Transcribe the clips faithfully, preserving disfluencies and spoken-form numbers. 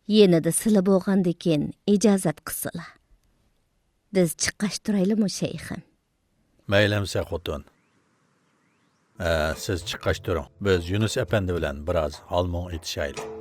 يېنىدا سىلە بولغاندىكىن ئىجازەت قىلسىلا. بىز چىققاچ تۇرايلىمۇ، شەيخىم؟ مەيلىمسە، خوتۇن. ھە، سىز چىققاچ تۇرۇڭ. بىز يۇنۇس ئەپەندى بىلەن بىراز ھال-مۇڭ ئېيتىشايلى.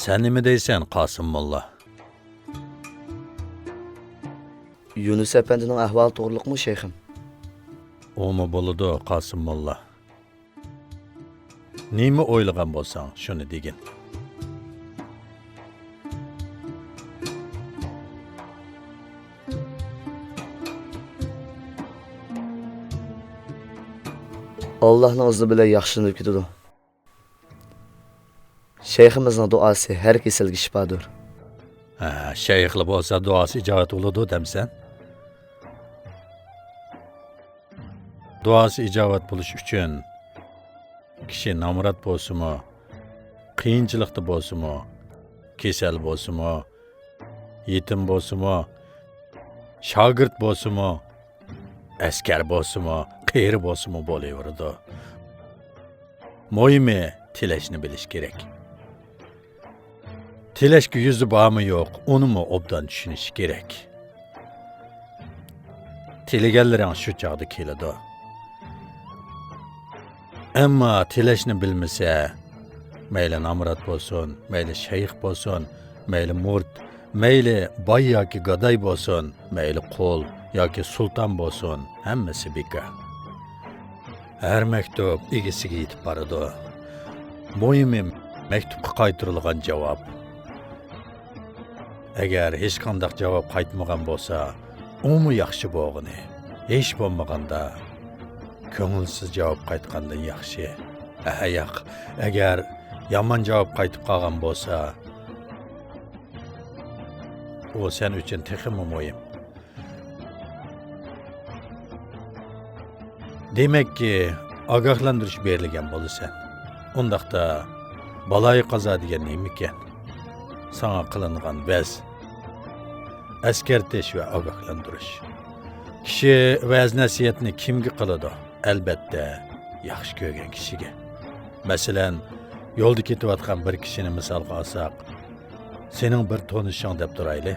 سەن نېمە دەيسەن، قاسىم موللا؟ يۇنۇس ئەپەندىنىڭ ئەھۋالى توغرىلىقمۇ، شەيخىم؟ ئۇمۇ بولىدۇ، قاسىم موللا. نېمە ئويلىغان بولساڭ، شۇنى دېگىن. ئاللاھنىڭ ئىزنى بىلەن ياخشىلىنىپ كېتىدۇ. شەيخىمىزنىڭ دۇئاسى ھەر كېسەلگە شىپادۇر. ھە، شەيخلا بولسا دۇئاسى ئىجابەت بولىدۇ دەمسەن؟ دۇئاسى ئىجابەت بولۇش ئۈچۈن كىشى نامرات بولسىمۇ، قىيىنچىلىقتا بولسىمۇ، كېسەل بولسىمۇ، يېتىم بولسىمۇ، شاگىرت بولسىمۇ، ئەسكەر بولسىمۇ، قېرى بولسىمۇ بولۇۋېرىدۇ. مۇھىمى تىلەشنى بىلىش كېرەك. تىلەشكە يۈزى بارمۇ يوق، ئۇنىمۇ ئوبدان چۈشىنىشى كېرەك. تىلىگەنلىرىڭ شۇ چاغدا كېلىدۇ. ئەمما تىلەشنى بىلمىسە، مەيلى نامرات بولسۇن، مەيلى شەيخ بولسۇن، مەيلى مۇرىت، مەيلى باي ياكى گاداي بولسۇن، مەيلى قۇل ياكى سۇلتان بولسۇن، ھەممىسى بىكار. ھەر مەكتۇپ ئىگىسىگە يېتىپ بارىدۇ. مۇھىمى مەكتۇپقا قايتۇرۇلغان جاۋاب. ئەگەر ھېچقانداق جاۋاب قايتمىغان بولسا، ئۇمۇ ياخشى بولغىنى. ھېچ بولمىغاندا كۆڭۈلسىز جاۋاب قايتقاندىن ياخشى. ھە، ياق، ئەگەر يامان جاۋاب قايتىپ قالغان بولسا، ئۇ سەن ئۈچۈن تېخىمۇ مۇھىم. دېمەككى، ئاگاھلاندۇرۇش بېرىلگەن بولىسەن. ئۇنداقتا، بالايىقازا دېگەن نېمىكەن؟ ساڭا قىلىنغان ۋەز، ئەسكەرتىش ۋە ئاگاھلاندۇرۇش. كىشى ۋەز-نەسىھەتنى كىمگە قىلىدۇ؟ ئەلبەتتە، ياخشى كۆرگەن كىشىگە. مەسىلەن، يولدا كېتىۋاتقان بىر كىشىنى مىسالغا ئالساق، سېنىڭ بىر تونۇشۇڭ دەپ تۇرايلى.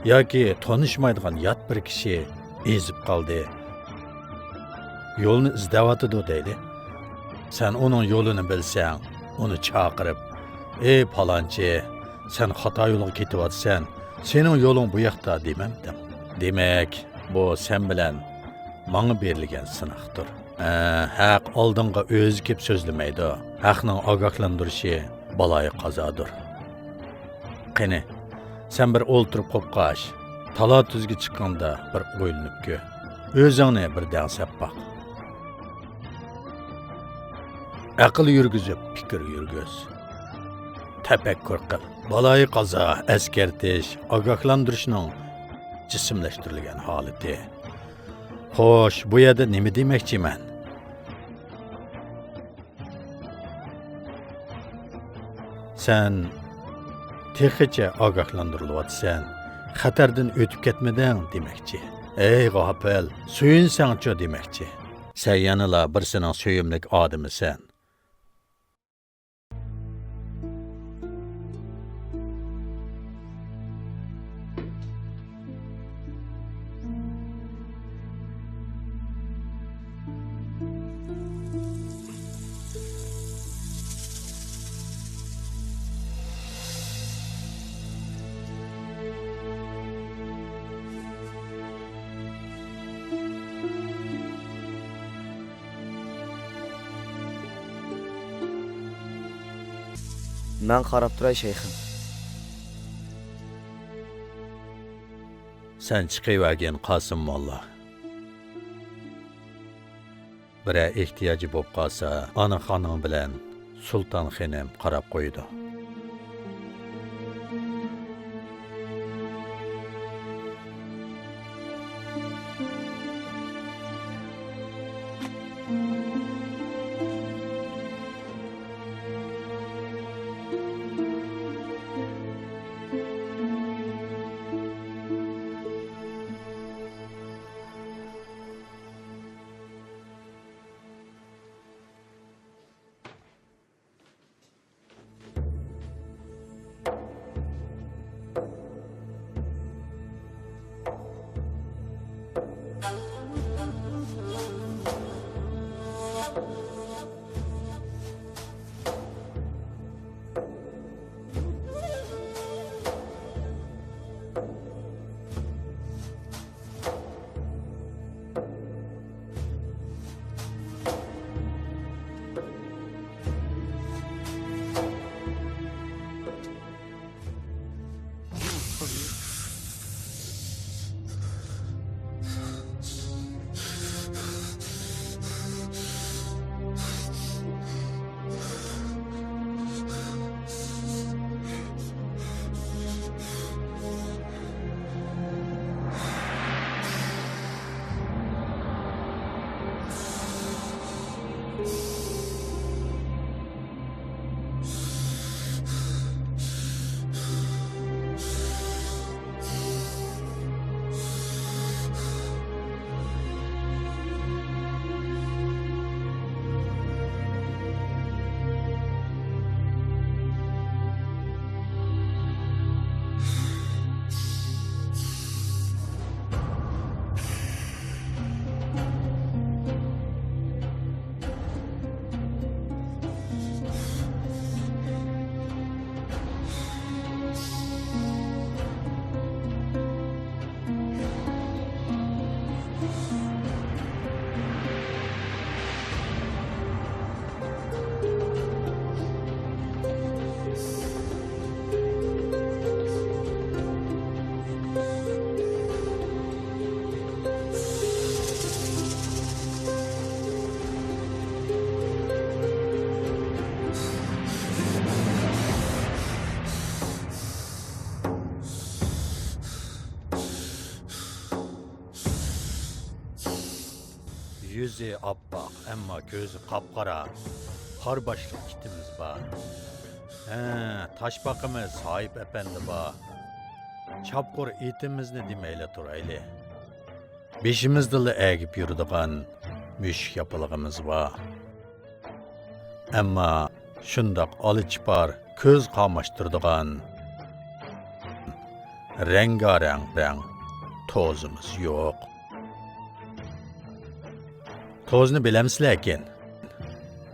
ياكى تونۇشمايدىغان يات بىر كىشى ئېزىپ قالدى، يولنى ئىزدەۋاتىدۇ دەيلى. سەن ئۇنىڭ يولىنى بىلسەڭ، ئۇنى چاقىرىپ، «ئەي پالانچى، سەن خاتا يولغا كېتىۋاتىسەن، سېنىڭ يولۇڭ بۇ ياقتا» دېمەمتىڭ؟ دېمەك، بۇ سەن بىلەن ماڭا بېرىلگەن سىناقتۇر. ھە، ھەق ئالدىڭغا ئۆزى كېلىپ سۆزلىمەيدۇ. ھەقنىڭ ئاگاھلاندۇرۇشى بالايىقازادۇر. قېنى، سەن بىر ئولتۇرۇپ قوپقاچ، تالا-تۈزگە چىققاندا بىر ئويلىنىپ كۆر. ئۆزۈڭنى بىر دەڭسەپ باق. ئەقىل يۈرگۈزۈپ پىكىر يۈرگۈز. تەپەككۇر قىل. بالايىقازا، ئەسكەرتىش، ئاگاھلاندۇرۇشنىڭ جىسىملەشتۈرۈلگەن ھالىتى. خوش، بۇ يەردە نېمە دېمەكچىمەن؟ سەن تېخىچە ئاگاھلاندۇرۇلۇۋاتىسەن، خەتەردىن ئۆتۈپ كەتمىدىڭ دېمەكچى. ئەي غاپىل، سۆيۈنسەڭچۇ دېمەكچى. سەن يەنىلا بىرسىنىڭ سۆيۈملۈك ئادىمىسەن. مەن قاراپ تۇراي، شەيخىم. سەن چىقىۋەرگىن، قاسىم موللا. بىرەر ئېھتىياجى بولۇپ قالسا، ئانا خانىم بىلەن سۇلتان خېنىم قاراپ قويىدۇ. يۈزى ئاپئاق، ئەمما كۆزى قاپقارا، قارا باشلىق ئىتىمىز بار. ھە، تاشپاقىمىز ساھىب ئەپەندى بار. چاپقۇر ئېتىمىزنى دېمەيلا تۇرايلى. بېشىمىزدىلا ئەگىپ يۈرىدىغان مۈشۈك ياپىلىقىمىز بار. ئەمما شۇنداق ئالا چىپار كۆز قاماشتۇرىدىغان رەڭگارەڭ رەڭ توزىمىز يوق. توزنى بىلەمسىلەركىن؟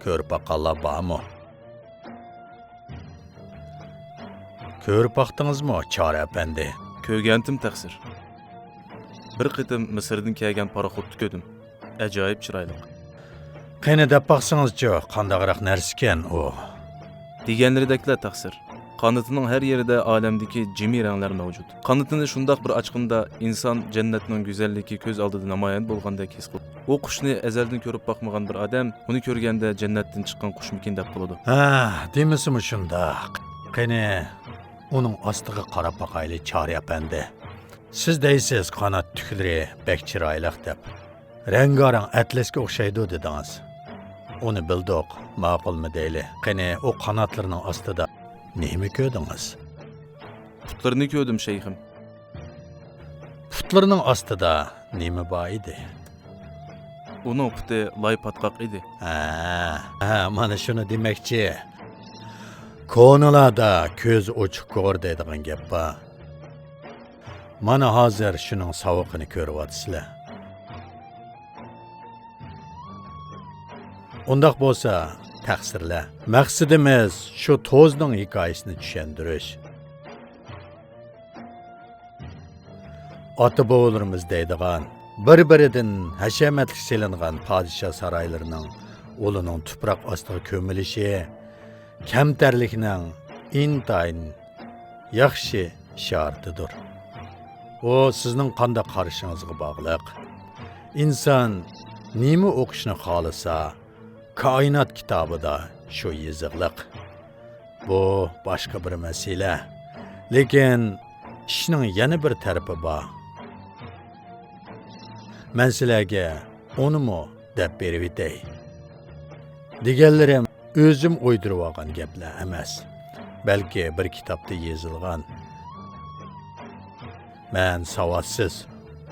كۆرۈپ باققانلار بارمۇ؟ كۆرۈپ باقتىڭىزمۇ، چارە ئەپەندى؟ كۆرگەنتىم تەقسىر. بىر قېتىم مىسىردىن كەلگەن پاراخوتتا كۆردۈم. ئاجايىپ چىرايلىق. قېنى دەپ باقسىڭىزچۇ، قانداقراق نەرسىكەن ئۇ؟ دېگەنلىرىدەكلا تەقسىر. قانىتىنىڭ ھەر يېرىدە ئالەمدىكى جىمى رەڭلەر مەۋجۇت. قانىتىنى شۇنداق بىر ئاچقىنىدا ئىنسان جەننەتنىڭ گۈزەللىكى كۆز ئالدىدا نامايان بولغاندەك ھېس قىلىدۇ. ئۇ قۇشنى ئەزەلدىن كۆرۈپ باقمىغان بىر ئادەم ئۇنى كۆرگەندە جەننەتتىن چىققان قۇشمىكىن دەپ قالىدۇ. ھە، دېمىسىمۇ شۇنداق. قېنى، ئۇنىڭ ئاستىغا قاراپ باقايلى، چارى ئەپەندى. سىز دەيسىز، قانات تۈكلىرى بەك چىرايلىق دەپ. رەڭگارەڭ ئەتلەسكە ئوخشايدۇ دېدىڭىز. ئۇنى بىلدۇق، ماقۇلمۇ دەيلى. قېنى، ئۇ قاناتلىرىنىڭ ئاستىدا نېمە كۆردىڭىز؟ پۇتلىرىنى كۆردۈم، شەيخىم. پۇتلىرىنىڭ ئاستىدا نېمە بار ئىدى؟ ئۇنىڭ پۇتى لاي پاتقاق ئىدى. ھە، ھە، مانا شۇنى دېمەكچى. كونىلاردا «كۆزى ئوچۇق گور» دەيدىغان گەپ بار. مانا ھازىر شۇنىڭ ساۋىقىنى كۆرۈۋاتىسىلەر. ئۇنداق بولسا، تەقسىرلەر. مەقسىتىمىز شۇ توزنىڭ ھېكايىسىنى چۈشەندۈرۈش. ئاتا-بوۋىلىرىمىز دەيدىغان، بىر-بىرىدىن ھەشەمەتلىك سېلىنغان پادىشاھ سارايلىرىنىڭ ئۇلىنىڭ تۇپراق ئاستىغا كۆمۈلۈشى كەمتەرلىكنىڭ ئىنتايىن ياخشى ئىشارىتىدۇر. ئۇ سىزنىڭ قانداق قارىشىڭىزغا باغلىق. ئىنسان نېمە ئوقۇشنى خالىسا، كائىنات كىتابىدا شۇ يېزىقلىق. بۇ باشقا بىر مەسىلە. لېكىن ئىشنىڭ يەنە بىر تەرىپى بار. مەن سىلەرگە ئۇنىمۇ دەپ بېرىۋېتەي. دېگەنلىرىم ئۆزۈم ئويدۇرۇۋالغان گەپلەر ئەمەس، بەلكى بىر كىتابتا يېزىلغان. مەن ساۋاتسىز،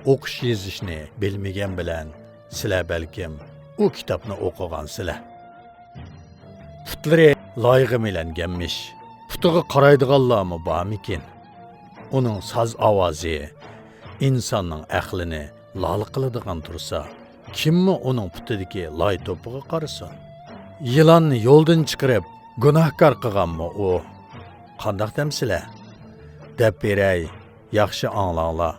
ئوقۇش يېزىشنى بىلمىگەن بىلەن، سىلەر بەلكىم ئۇ كىتابنى ئوقۇغانسىلەر. پۇتلىرى لايغا مىلەنگەنمىش. پۇتىغا قارايدىغانلارمۇ بارمىكىن؟ ئۇنىڭ ساز ئاۋازى ئىنساننىڭ ئەقلىنى لال قىلىدىغان تۇرسا، كىممۇ ئۇنىڭ پۇتىدىكى لاي توپىغا قارىسۇن؟ يىلاننى يولدىن چىقىرىپ، گۇناھكار قىلغانمۇ ئۇ؟ قانداق دەمسىلە؟ دەپ بېرەي، ياخشى ئاڭلاڭلار.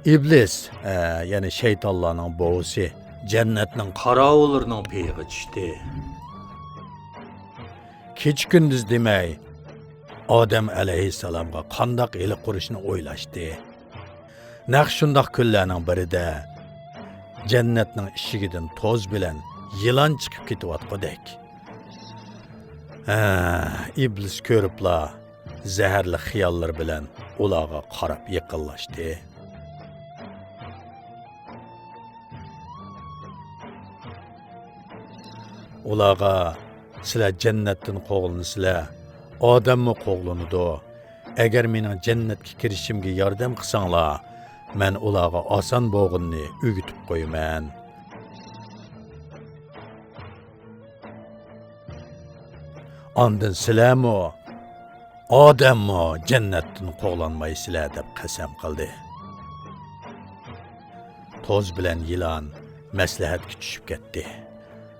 ئىبلىس، ئە، يەنى شەيتانلارنىڭ بوۋىسى، جەننەتنىڭ قاراۋۇللىرىنىڭ پېيىغا چۈشتى. كېچە-كۈندۈز دېمەي، ئادەم ئەلەيھىسسالامغا قانداق ھىيلە قۇرۇشنى ئويلاشتى. نەق شۇنداق كۈنلەرنىڭ بىرىدە جەننەتنىڭ ئىشىكىدىن توز بىلەن يىلان چىقىپ كېتىۋاتقۇدەك. ھە، ئىبلىس كۆرۈپلا زەھەرلىك خىياللىرى بىلەن ئۇلارغا قاراپ يېقىنلاشتى. ئۇلارغا، سىلەر جەننەتتىن قوغلىنىسىلەر، ئادەممۇ قوغلىنىدۇ. ئەگەر مېنىڭ جەننەتكە كىرىشىمگە ياردەم قىلساڭلار، مەن ئۇلارغا ئاسان بولغىنىنى ئۆگىتىپ قويىمەن. ئاندىن سىلەرمۇ، ئادەممۇ جەننەتتىن قوغلانمايسىلەر دەپ قەسەم قىلدى. توز بىلەن يىلان مەسلىھەتكە چۈشۈپ كەتتى.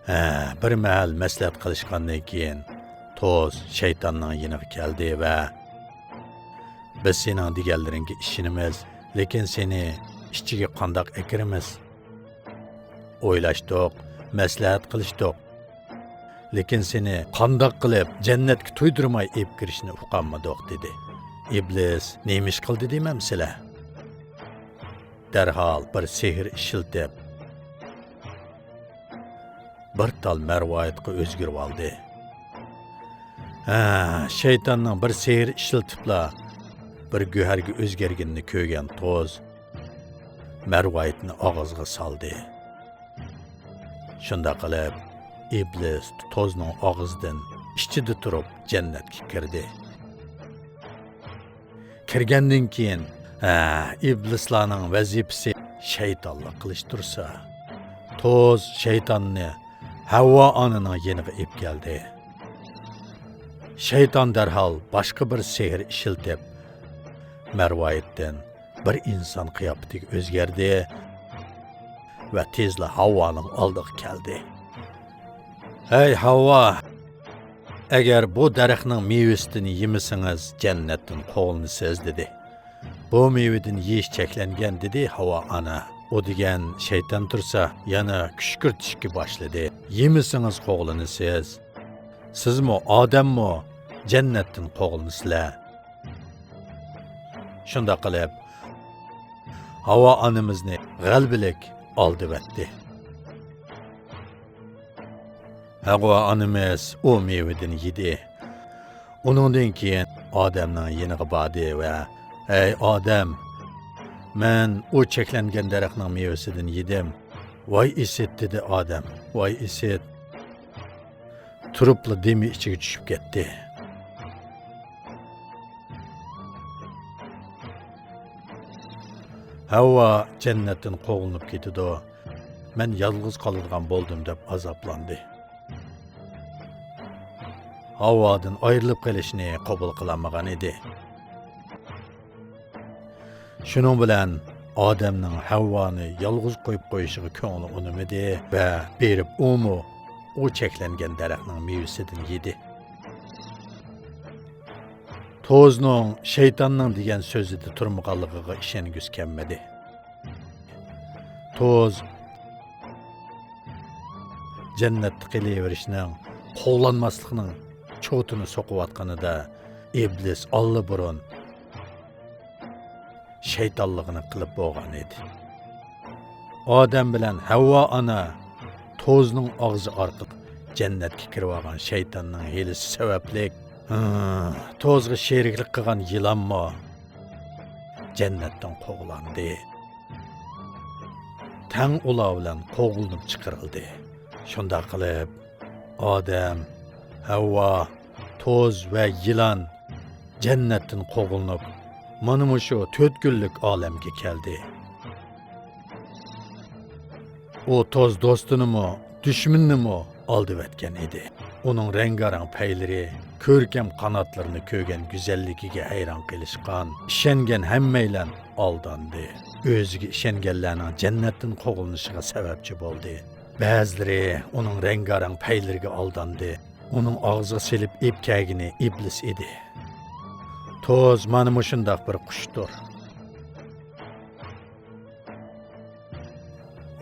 ھە، بىر مەھەل مەسلىھەت قىلىشقاندىن كېيىن، توز شەيتاننىڭ يېنىغا كەلدى ۋە، بىز سېنىڭ دېگەنلىرىڭگە ئىشىنىمىز، لېكىن سېنى ئىچىگە قانداق ئەكىرىمىز؟ ئويلاشتۇق، مەسلىھەت قىلىشتۇق. لېكىن سېنى قانداق قىلىپ جەننەتكە تۇيدۇرماي ئېلىپ كىرىشنى ئۇقالمىدۇق، دېدى. ئىبلىس نېمە ئىش قىلدى دېمەمسىلە؟ دەرھال بىر سېھىر ئىشلىتىپ، بىر تال مەرۋايىتقا ئۆزگىرىۋالدى. ھە، شەيتاننىڭ بىر سېھىر ئىشلىتىپلا بىر گۆھەرگە ئۆزگەرگىنىنى كۆرگەن توز مەرۋايىتنى ئاغزىغا سالدى. شۇنداق قىلىپ، ئىبلىس توزنىڭ ئاغزىدىن ئىچىدە تۇرۇپ جەننەتكە كىردى. كىرگەندىن كېيىن، ھە، ئىبلىسلارنىڭ ۋەزىپىسى شەيتانلىق قىلىش تۇرسا، توز شەيتاننى ھەۋۋا ئانىنىڭ يېنىغا ئېلىپ كەلدى. شەيتان دەرھال باشقا بىر سېھىر ئىشلىتىپ، مەرۋايىتتىن بىر ئىنسان قىياپىتىگە ئۆزگەردى ۋە تېزلا ھاۋۋانىڭ ئالدىغا كەلدى. ھەي، ھاۋۋا! ئەگەر بۇ دەرەخنىڭ مېۋىسىدىن يېمىسىڭىز، جەننەتتىن قوغلىنىسىز، دېدى. بۇ مېۋىدىن يېيىش چەكلەنگەن، دېدى ھاۋا ئانا. ئۇ دېگەن شەيتان تۇرسا، يەنە كۈشكۈرتۈشكە باشلىدى. يېمىسىڭىز قوغلىنىسىز. سىزمۇ، ئادەممۇ جەننەتتىن قوغلىنىسىلەر. شۇنداق قىلىپ، ھاۋا ئانىمىزنى غەلىبىلىك ئالدىۋەتتى. ھاۋا ئانىمىز ئۇ مېۋىدىن يېدى. ئۇنىڭدىن كېيىن ئادەمنىڭ يېنىغا باردى ۋە، «ئەي ئادەم، مەن ئۇ چەكلەنگەن دەرەخنىڭ مېۋىسىدىن يېدىم. ۋاي ئىسىت!» دېدى ئادەم. «ۋاي ئىسىت!» تۇرۇپلا دېمى ئىچىگە چۈشۈپ كەتتى. ھەۋۋا جەننەتتىن قوغلىنىپ كېتىدۇ، مەن يالغۇز قالىدىغان بولدۇم دەپ ئازابلاندى. ھاۋادىن ئايرىلىپ قېلىشنى قوبۇل قىلالمىغان ئىدى. شۇنىڭ بىلەن ئادەمنىڭ ھەۋۋانى يالغۇز قويۇپ قويۇشىغا كۆڭلى ئۇنىمىدى ۋە بېرىپ ئۇمۇ ئۇ چەكلەنگەن دەرەخنىڭ مېۋىسىدىن يېدى. توزنىڭ شەيتاننىڭ دېگەن سۆزىدە تۇرمىغانلىقىغا ئىشەنگۈسى كەلمىدى. توز جەننەتتە قېلىۋېرىشنىڭ، قوغلانماسلىقنىڭ چوتىنى سوقۇۋاتقىنىدا، ئىبلىس ئاللىبۇرۇن شەيتانلىقىنى قىلىپ بولغان ئىدى. ئادەم بىلەن ھەۋۋا ئانا توزنىڭ ئاغزى ئارقىلىق جەننەتكە كىرىۋالغان شەيتاننىڭ ھىيلىسى سەۋەبلىك، ھە، توزغا شېرىكلىك قىلغان يىلانمۇ جەننەتتىن قوغلاندى. تەڭ ئۇلار بىلەن قوغلىنىپ چىقىرىلدى. شۇنداق قىلىپ، ئادەم، ھەۋۋا، توز ۋە يىلان جەننەتتىن قوغلىنىپ، مانا مۇشۇ تۆت كۈنلۈك ئالەمگە كەلدى. ئۇ توز دوستىنىمۇ، دۈشمىنىنىمۇ ئالدىۋەتكەن ئىدى. ئۇنىڭ رەڭگارەڭ پەيلىرى، كۆركەم قاناتلىرىنى كۆرگەن گۈزەللىكىگە ھەيران قېلىشقان، ئىشەنگەن ھەممەيلەن ئالداندى. ئۆزىگە ئىشەنگەنلەرنىڭ جەننەتتىن قوغلىنىشىغا سەۋەبچى بولدى. بەزىلىرى ئۇنىڭ رەڭگارەڭ پەيلىرىگە ئالداندى. ئۇنىڭ ئاغزىغا سېلىپ ئېلىپ كەلگىنى ئىبلىس ئىدى. توز مانا مۇشۇنداق بىر قۇشتۇر.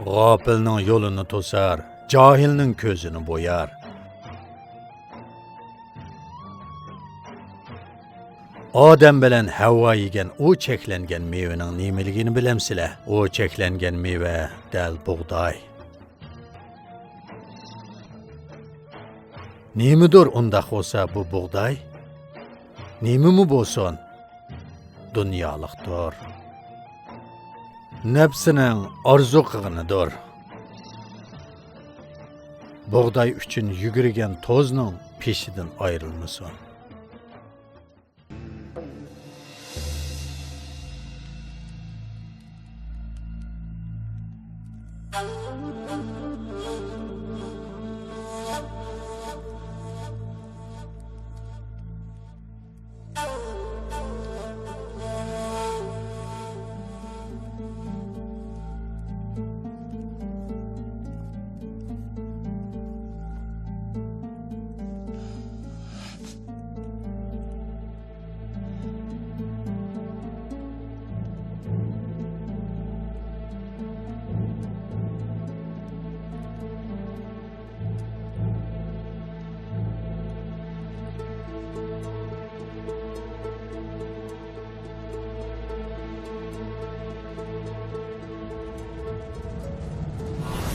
غاپىلنىڭ يولىنى توسار، جاھىلنىڭ كۆزىنى بويار. ئادەم بىلەن ھەۋۋا يېگەن ئۇ چەكلەنگەن مېۋىنىڭ نېمىلىكىنى بىلەمسىلەر؟ ئۇ چەكلەنگەن مېۋە دەل بۇغداي. نېمىدۇر ئۇنداق بولسا بۇ بۇغداي؟ نېمىمۇ بولسۇن، دۇنيالىقتۇر. نەپسىنىڭ ئارزۇ قىلغىنىدۇر. بۇغداي ئۈچۈن يۈگۈرگەن توزنىڭ پېشىدىن ئايرىلمىسۇن.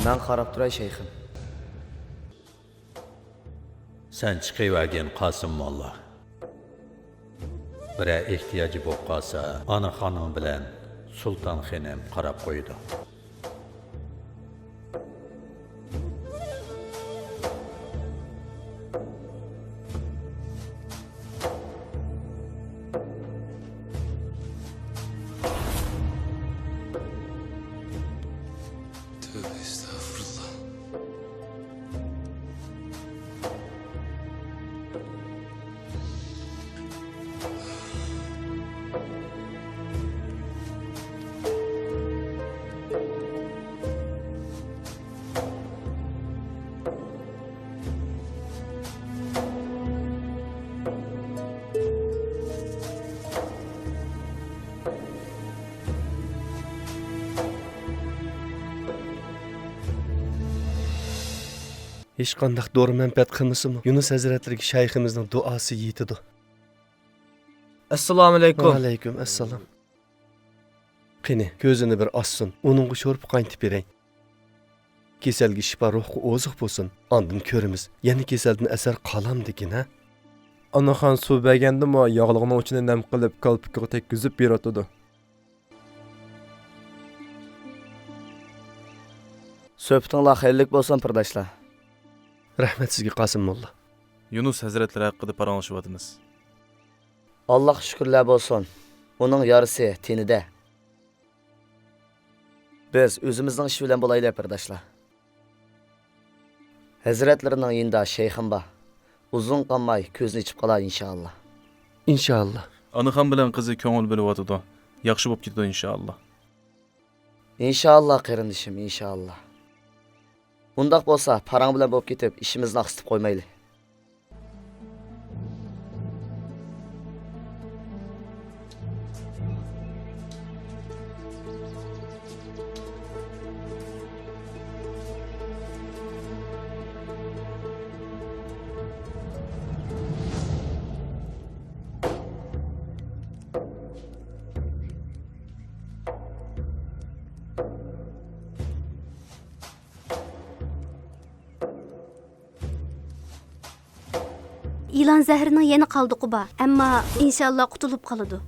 مەن قاراپ تۇراي، شەيخىم. سەن چىقىۋەرگىن، قاسىم موللا. بىرەر ئېھتىياجى بولۇپ قالسا، ئانا خانىم بىلەن سۇلتان خېنىم قاراپ قويىدۇ. تۆبە، ئەستەغپۇرۇللا. ھېچقانداق دورا مەنپەئەت قىلمىسىمۇ، يۇنۇس ھەزرەتلىرىگە شەيخىمىزنىڭ دۇئاسى يېتىدۇ. ئەسسالامۇئەلەيكۇم. ۋەئەلەيكۇم ئەسسالام. قېنى، كۆزىنى بىر ئاچسۇن، ئۇنىڭغا شورپا قاينىتىپ بېرەي. كېسەلگە شىپا، روھقا ئوزۇق بولسۇن. ئاندىن كۆرىمىز، يەنە كېسەلدىن ئەسەر قالامدىكىن، ھە؟ ئانىخان سۇ بەرگەندىمۇ ياغلىقنىڭ ئۇچىنى نەم قىلىپ، كالپۇكىغا تەگكۈزۈپ بېرىۋاتىدۇ. سۆھبىتىڭلار خەيرلىك بولسۇن، قېرىنداشلار. رەھمەت سىزگە، قاسىم موللا. يۇنۇس ھەزرەتلىرى ھەققىدە پاراڭلىشىۋاتىمىز. ئاللاھقا شۈكۈرلەر بولسۇن، ئۇنىڭ يارىسى تېنىدە. بىز ئۆزىمىزنىڭ ئىشى بىلەن بولايلى، قېرىنداشلار. ھەزرەتلىرىنىڭ يېنىدا شەيخىم بار. ئۇزۇن قالماي كۆزىنى ئېچىپ قالار، ئىنشائاللا. ئىنشائاللا. ئانىخان بىلەن قىزى كۆڭۈل بۆلۈۋاتىدۇ. ياخشى بولۇپ كېتىدۇ، ئىنشائاللا. ئىنشائاللا، قېرىندىشىم، ئىنشائاللا. ئۇنداق بولسا، پاراڭ بىلەن بولۇپ كېتىپ، ئىشىمىزنى ئاقسىتىپ قويمايلى. يىلان زەھىرىنىڭ يەنە قالدۇقى بار، ئەمما ئىنشاللا قۇتۇلۇپ قالىدۇ.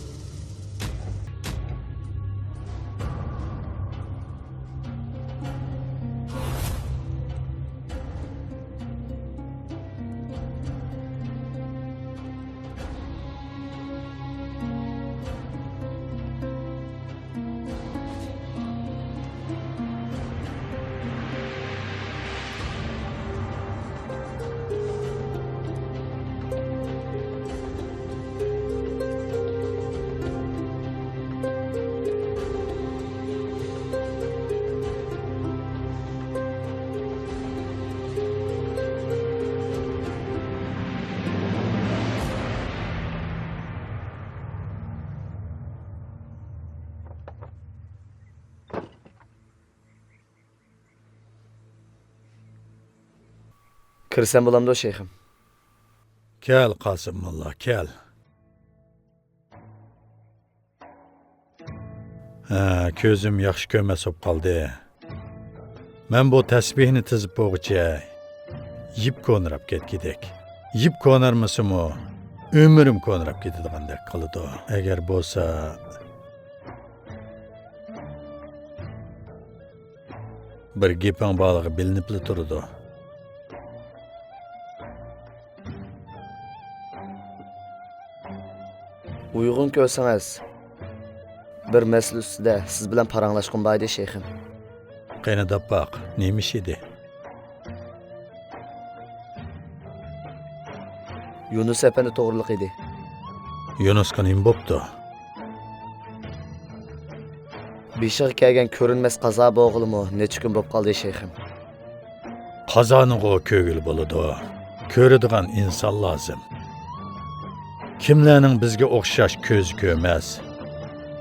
كىرسەم بولامدۇ، شەيخىم؟ كەل، قاسىم موللا، كەل. ھە، كۆزۈم ياخشى كۆرمەس بولۇپ قالدى. مەن بۇ تەسبىھنى تىزىپ بولغۇچە يىپ كونىراپ كەتكۈدەك. يىپ كونارمىسىمۇ، ئۆمرۈم كونىراپ كېتىدىغاندەك قىلىدۇ. ئەگەر بولسا، بىر گېپىڭ بارلىقى بىلىنىپلا تۇرىدۇ. ئۇيغۇن كۆرسىڭىز، بىر مەسىلە ئۈستىدە سىز بىلەن پاراڭلاشقۇم بار ئىدى، شەيخىم. قېنى دەپ باق، نېمە ئىش ئىدى؟ يۇنۇس ئەپەندى توغرىلىق ئىدى. يۇنۇسقا نېمە بوپتۇ؟ بېشىغا كەلگەن كۆرۈنمەس قازا بولغىلىمۇ نەچچە كۈن بوپ قالدى، شەيخىم. قازانىغۇ كۆرگىلى بولىدۇ. كۆرىدىغان ئىنسان لازىم. كىملەرنىڭ بىزگە ئوخشاش كۆزى كۆرمەس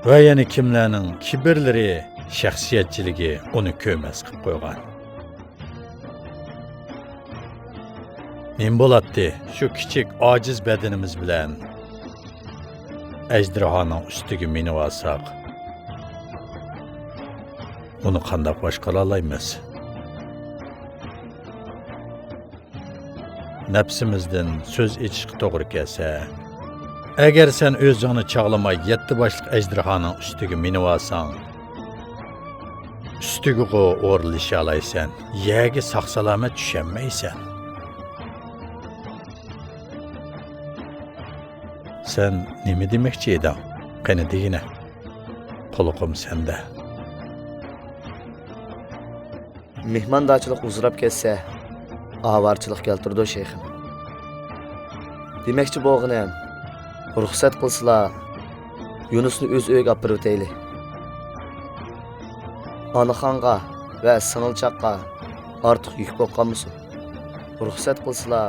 ۋە يەنە كىملەرنىڭ كىبىرلىرى، شەخسىيەتچىلىكى ئۇنى كۆرمەس قىلىپ قويغان. نېمە بولاتتى، شۇ كىچىك ئاجىز بەدىنىمىز بىلەن ئەجدىھانىڭ ئۈستىگە مىنىۋالساق، ئۇنى قانداق باشقۇرالايمىز؟ نەپسىمىزدىن سۆز ئېچىشقا توغرا كەلسە، ئەگەر سەن ئۆزۈڭنى چاغلىماي يەتتە باشلىق ئەجدىھانىڭ ئۈستىگە مىنىۋالساڭ، ئۈستىگىغۇ ئورۇنلىشالايسەن، يەرگە ساق-سالامەت چۈشەلمەيسەن. سەن نېمە دېمەكچى ئىدىڭ؟ قېنى دېگىنە، قۇلىقىم سەندە. مېھماندارچىلىق ئۇزىراپ كەتسە، ئاۋارىچىلىق كەلتۈرىدۇ، شەيخىم. دېمەكچى بولغىنىم، رۇخسەت قىلسىلا، يۇنۇسنى ئۆز ئۆيىگە ئاپىرىۋېتەيلى. ئانىخانغا ۋە سىڭىلچاققا ئارتۇق يۈك بولۇپ قالمىسۇن. رۇخسەت قىلسىلا.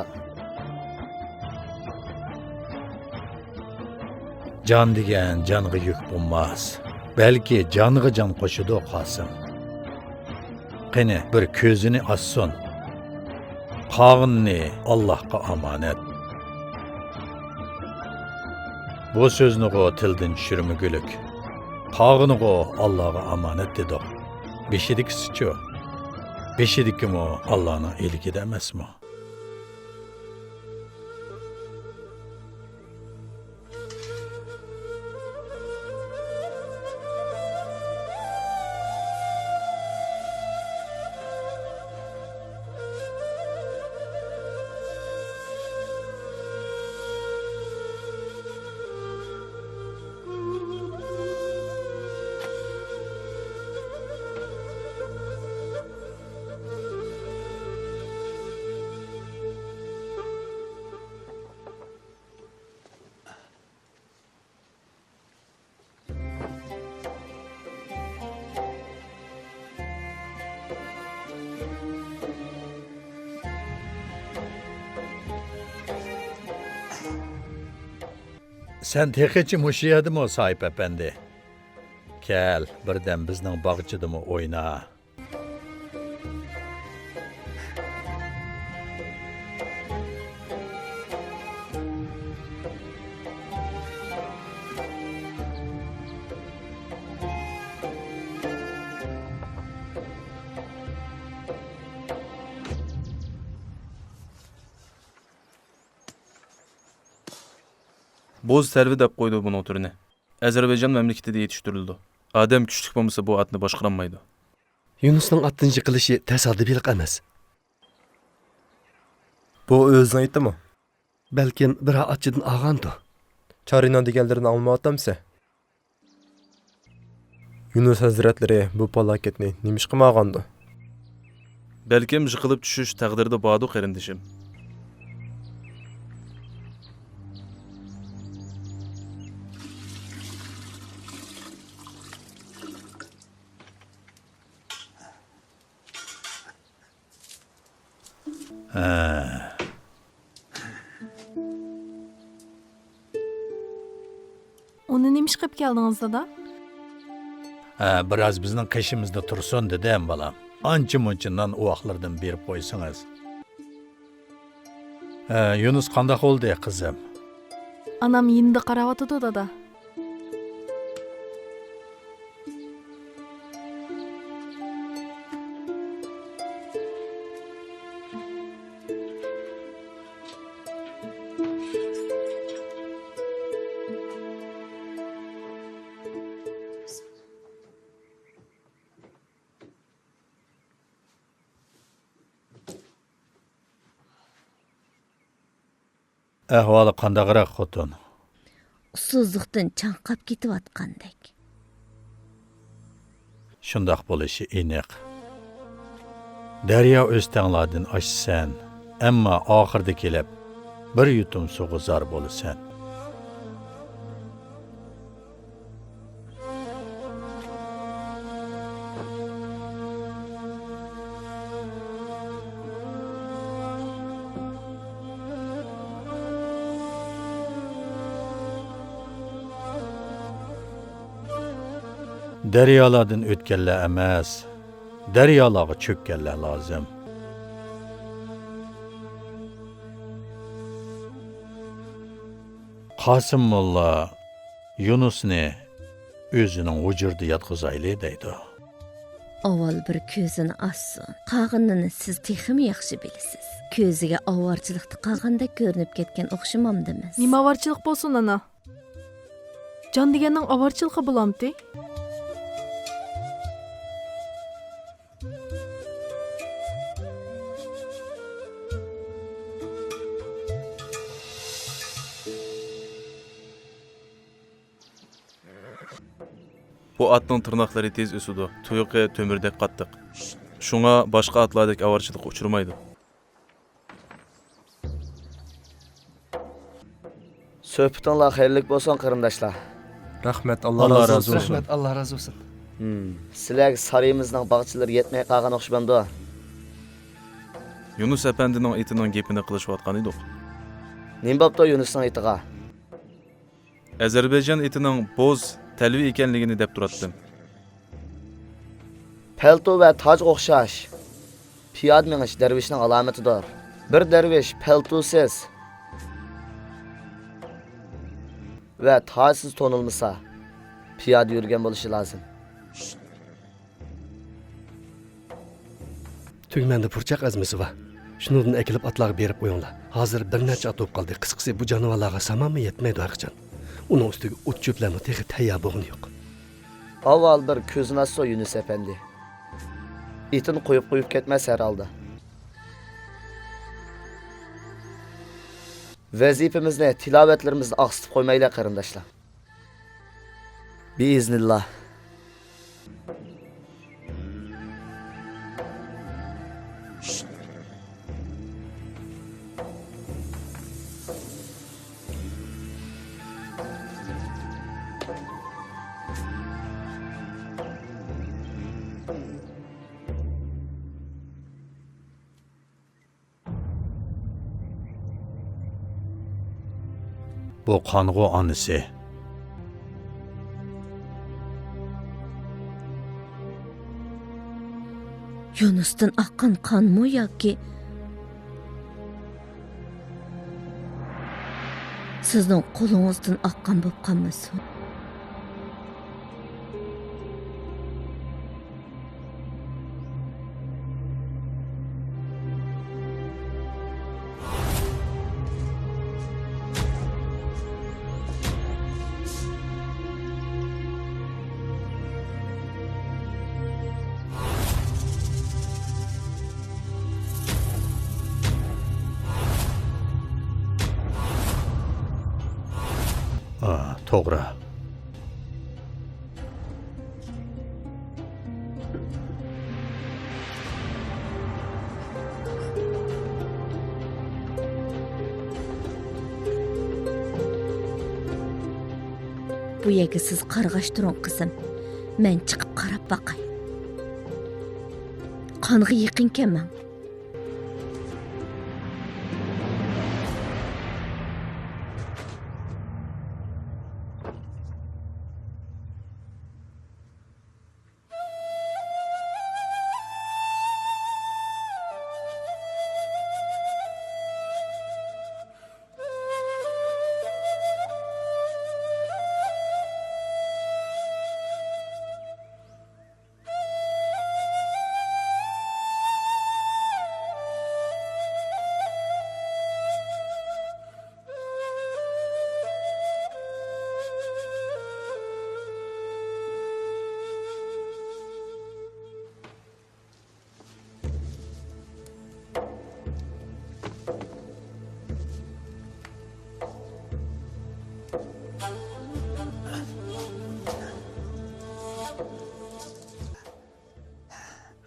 جان دېگەن جانغا يۈك بولماس، بەلكى جانغا جان قوشىدۇ، قاسىم. قېنى، بىر كۆزىنى ئاچسۇن. قالغىنىنى ئاللاھقا ئامانەت. بۇ سۆزنىغۇ تىلدىن چۈشۈرمىگۈلۈك. قالغىنىغۇ ئاللاغا ئامانەت دېدۇق. بېشىدىكىسىچۇ؟ بېشىدىكىمۇ ئاللانىڭ ئىلكىدە ئەمەسمۇ؟ سەن تېخىچە مۇشۇ يەردىمۇ، ساھىب ئەپەندى؟ كەل، بىردەم بىزنىڭ باغچىدىمۇ ئوينا. بوز تەلۋە دەپ قويىدۇ بۇنىڭ تۈرىنى. ئەزەربەيجان مەملىكىتىدە يېتىشتۈرۈلىدۇ. ئادەم كۈچلۈك بولمىسا، بۇ ئاتنى باشقۇرالمايدۇ. يۇنۇسنىڭ ئاتتىن يىقىلىشى تاسادىپىيلىق ئەمەس. بۇ ئۆزىنىڭ ئېتىمۇ؟ بەلكىم بىرەر ئاتچىدىن ئالغاندۇ. چارىنىڭ دېگەنلىرىنى ئاڭلىمايۋاتامسەن؟ يۇنۇس ھەزرەتلىرى بۇ پالاكەتنى نېمىشقا ماڭغاندۇ؟ بەلكىم يىقىلىپ چۈشۈش تەقدىردە باردۇ، قېرىندىشىم. ھە. ئۇنى نېمىشقا ئېلىپ كەلدىڭىز، دادا؟ ھە، بىراز بىزنىڭ قېشىمىزدا تۇرسۇن، دېدىم، بالام. ئانچە-مۇنچە نان-ئۇۋاقلىرىدىن بېرىپ قويسىڭىز. ھە، يۇنۇس قانداق بولدى، قىزىم؟ ئانام يېنىدا قاراۋاتىدۇ، دادا. ئەھۋالى قانداقراق، خوتۇن؟ ئۇسسۇزلۇقتىن چاڭقاپ كېتىۋاتقاندەك. شۇنداق بولۇشى ئېنىق. دەريا ئۆستەڭلاردىن ئاشىسەن، ئەمما ئاخىرىدا كېلىپ، بىر يۇتۇم سۇغا زار بولىسەن. دەريالاردىن ئۆتكەنلەر ئەمەس، دەريالارغا چۆككەنلەر لازىم. قاسىم موللا يۇنۇسنى ئۆزىنىڭ ھۇجرىدا ياتقۇزايلى دەيدۇ. ئاۋۋال بىر كۆزىنى ئاچسۇن. قالغىنىنى سىز تېخىمۇ ياخشى بىلىسىز. كۆزىگە ئاۋارىچىلىقتا قالغاندەك كۆرۈنۈپ كەتكەن ئوخشىمامدىمىز؟ نېمە ئاۋارىچىلىق بولسۇن، ئانا؟ جان دېگەننىڭ ئاۋارىچىلىقى بولامتى؟ بۇ ئاتنىڭ تىرناقلىرى تېز ئۆسىدۇ، تۇيىقى تۆمۈردەك قاتتىق. شۇڭا باشقا ئاتلاردەك ئاۋارىچىلىققا ئۇچرىمايدۇ. سۆھبىتىڭلار خەيرلىك بولسۇن، قېرىنداشلار. رەھمەت، ئاللا ئاللا رازى رازى بولسۇن. بولسۇن. رەھمەت، ئاللا رازى بولسۇن. ھىم، سىلەرگە سارىيىمىزنىڭ باغچىلىرى يەتمەي قالغان ئوخشىمامدۇ؟ يۇنۇس ئەپەندىنىڭ ئېتىنىڭ گېپىنى قىلىشىۋاتقان ئىدۇق. نېمە بوپتۇ يۇنۇسنىڭ ئېتىغا؟ ئەزەربەيجان ئېتىنىڭ بوز، تەلۋە ئىكەنلىكىنى دەپ تۇراتتىم. پەلتو ۋە تاجغا ئوخشاش، پىيادە مېڭىش دەرۋىشنىڭ ئالامىتىدۇر. بىر دەرۋىش پەلتوسىز ۋە تاجسىز تونۇلمىسا، پىيادە يۈرگەن بولۇشى لازىم. تۈگمەندە پۇرچاق ئەزمىسى بار. شۇنىڭدىن ئەكېلىپ ئاتلارغا بېرىپ قويۇڭلار. ھازىر بىر نەچچە ئات بولۇپ قالدى. قىسقىسى، بۇ جانىۋارلارغا سامان مۇ يەتمەيدۇ ھەرقاچان. ئۇنىڭ ئۈستىگە ئوت-چۆپلەرمۇ تېخى تەييار بولغىنى يوق. ئاۋۋال بىر كۆزىنى ئاچسۇن، يۇنۇس ئەپەندى. ئېتىنى قويۇپ قويۇپ كەتمەس ھەر ھالدا. ۋەزىپىمىزنى، تىلاۋەتلىرىمىزنى ئاقسىتىپ قويمايلى، قېرىنداشلار. بىئىزنىللا. بۇ قانغۇ ئانىسى. يۇنۇستىن ئاققان قانمۇ ياكى سىزنىڭ قولىڭىزدىن ئاققان بولۇپ قالمىسۇن؟ ئا، توغرا. بۇ يەرگە سىز قارىغاچ تۇرۇڭ، قىزىم. مەن چىقىپ قاراپ باقاي. قانغا يېقىنكەن ماڭ.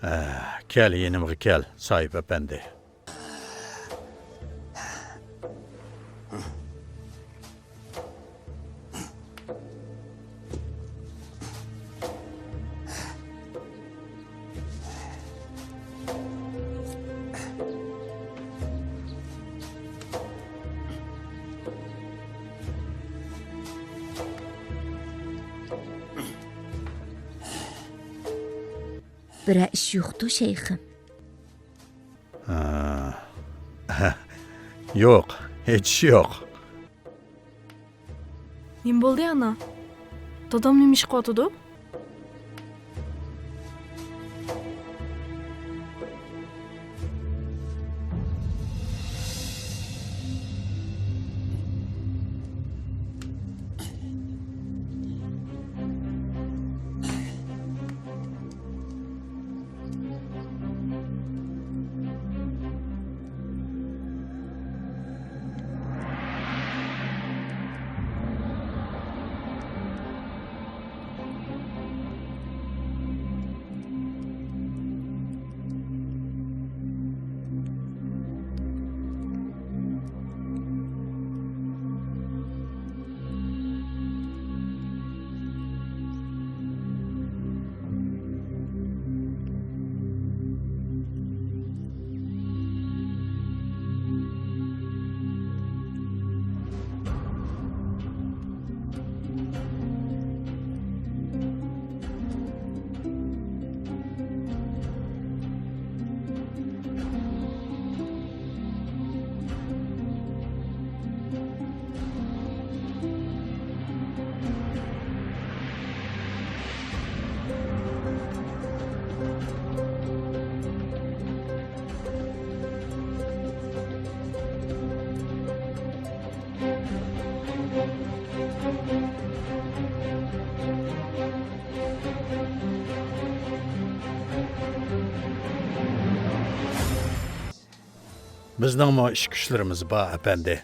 ئە، كەل، يېنىمغا كەل، ساھىب ئەپەندى. بىرەر ئىش يوقتۇ، شەيخىم؟ ھە. يوق، ھېچ ئىش يوق. نېمە بولدى، ئانا؟ دادام نېمە ئىش قىلىۋاتىدۇ؟ بىزنىڭمۇ ئىش-كۈچلىرىمىز بار، ئەپەندى.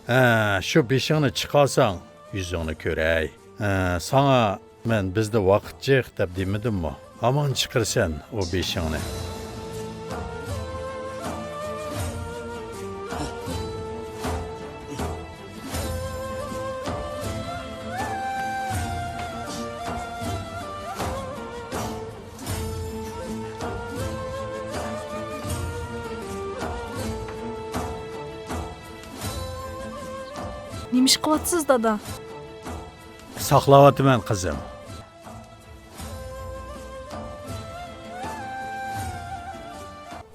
ھە، شۇ بېشىڭنى چىقارساڭ، يۈزۈڭنى كۆرەي. ھە، ساڭا مەن بىزدە ۋاقىت جىق دەپ دېمىدىممۇ؟ ھامان چىقىرىسەن ئۇ بېشىڭنى. نېمە ئىش قىلىۋاتىسىز، دادا؟ ساقلاۋاتىمەن، قىزىم.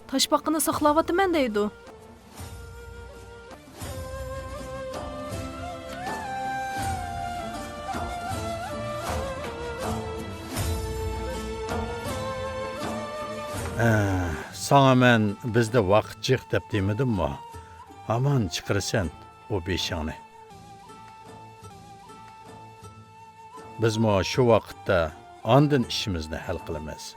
تاشپاقىنى ساقلاۋاتىمەن دەيدۇ. ئە، ساڭا مەن بىزدە ۋاقىت جىق دەپ دېمىدىممۇ؟ ھامان چىقىرىسەن ئۇ بېشىڭنى. بىزمۇ شۇ ۋاقىتتا ئاندىن ئىشىمىزنى ھەل قىلىمىز.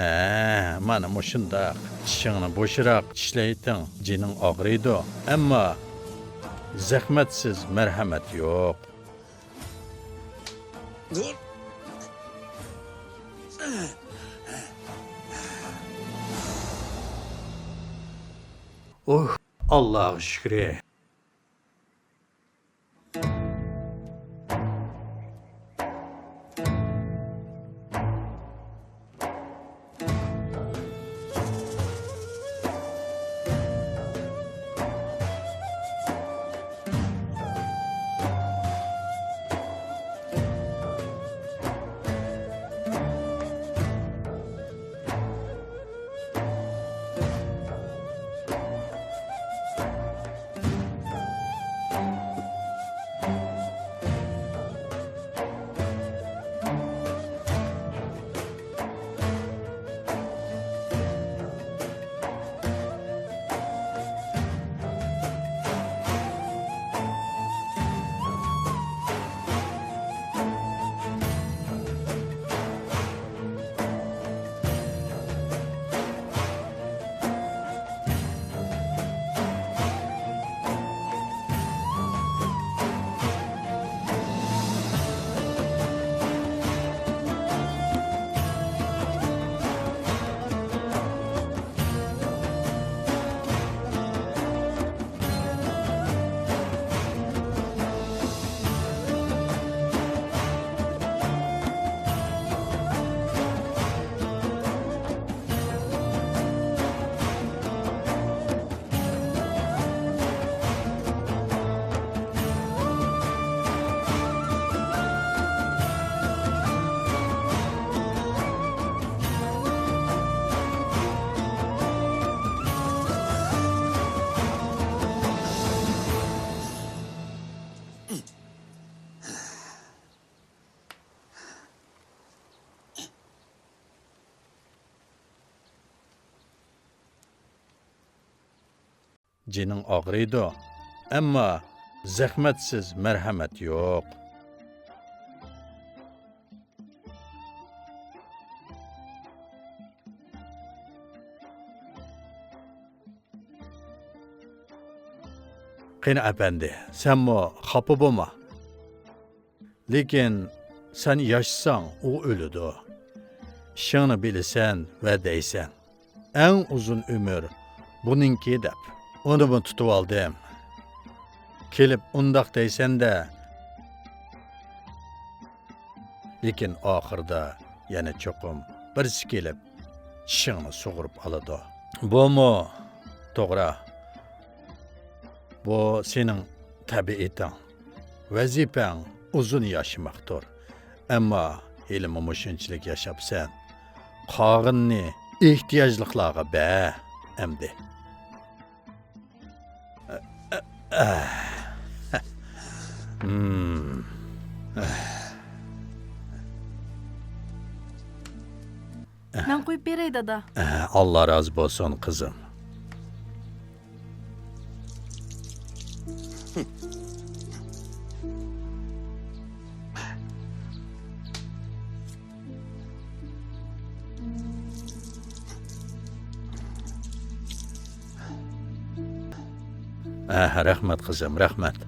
ھە، مانا مۇشۇنداق. چىشىڭنى بوشىراق چىشلەيتىڭ، جېنىڭ ئاغرىيدۇ. ئەمما زەخمەتسىز مەرھەمەت يوق. ئۇھ، ئاللاغا شۈكرى. جېنىڭ ئاغرىيدۇ، ئەمما زەخمەتسىز مەرھەمەت يوق. قېنى ئەپەندى، سەنمۇ خاپا بولما. لېكىن سەن ياشىساڭ، ئۇ ئۆلىدۇ. ئىشىڭنى بىلىسەن ۋە دەيسەن، ئەڭ ئۇزۇن ئۆمۈر بۇنىڭكى دەپ. ئۇنىمۇ تۇتۇۋالدىم. كېلىپ ئۇنداق دەيسەن-دە. لېكىن ئاخىرىدا يەنە چوقۇم بىرسى كېلىپ چىشىڭنى سۇغۇرۇپ ئالىدۇ. بۇمۇ توغرا. بۇ سېنىڭ تەبىئىتىڭ. ۋەزىپەڭ ئۇزۇن ياشىماقتۇر. ئەمما ھېلىمۇ مۇشۇنچىلىك ياشاپسەن. قالغىنىنى ئېھتىياجلىقلارغا بەر ئەمدى. مەن قويۇپ بېرەي، دادا. ئاللا رازى بولسۇن، قىزىم. ئەھ، رەھمەت قىزىم، رەھمەت.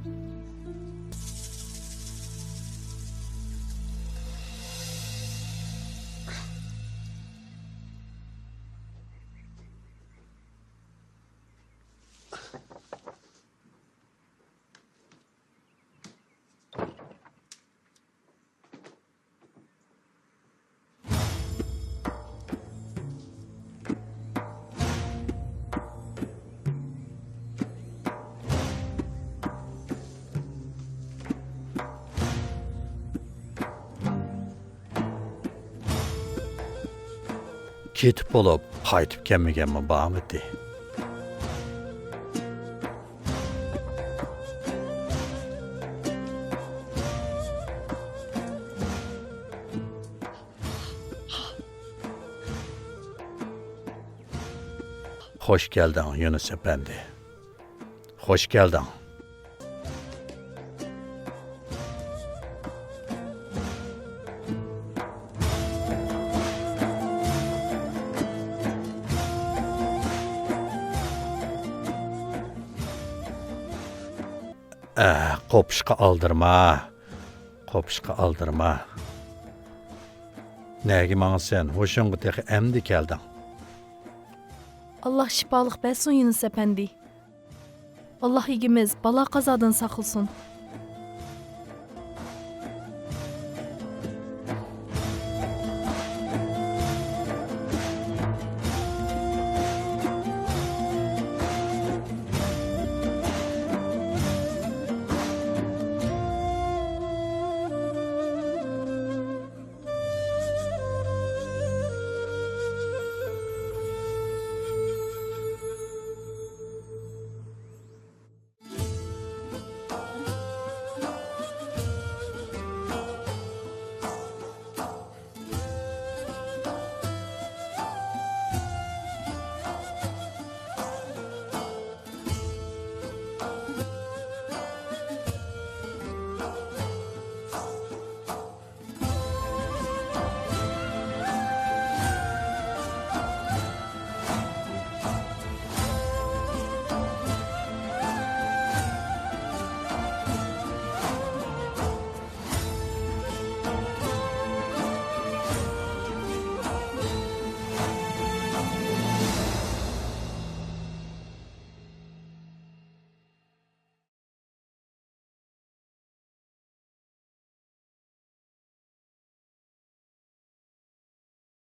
كېتىپ بولۇپ، قايتىپ كەلمىگەنمۇ بارمىدى؟ خوش كەلدىڭ، يۇنۇس ئەپەندى. خوش كەلدىڭ. ئە، قوپۇشقا ئالدىرىما. قوپۇشقا ئالدىرىما. نەگە ماڭىسەن؟ ھوشۇڭغا تېخى ئەمدى كەلدىڭ. ئاللا شىپالىق بەرسۇن، يۇنۇس ئەپەندى. ئاللا ئىگىمىز بالا قازادىن ساقلىسۇن.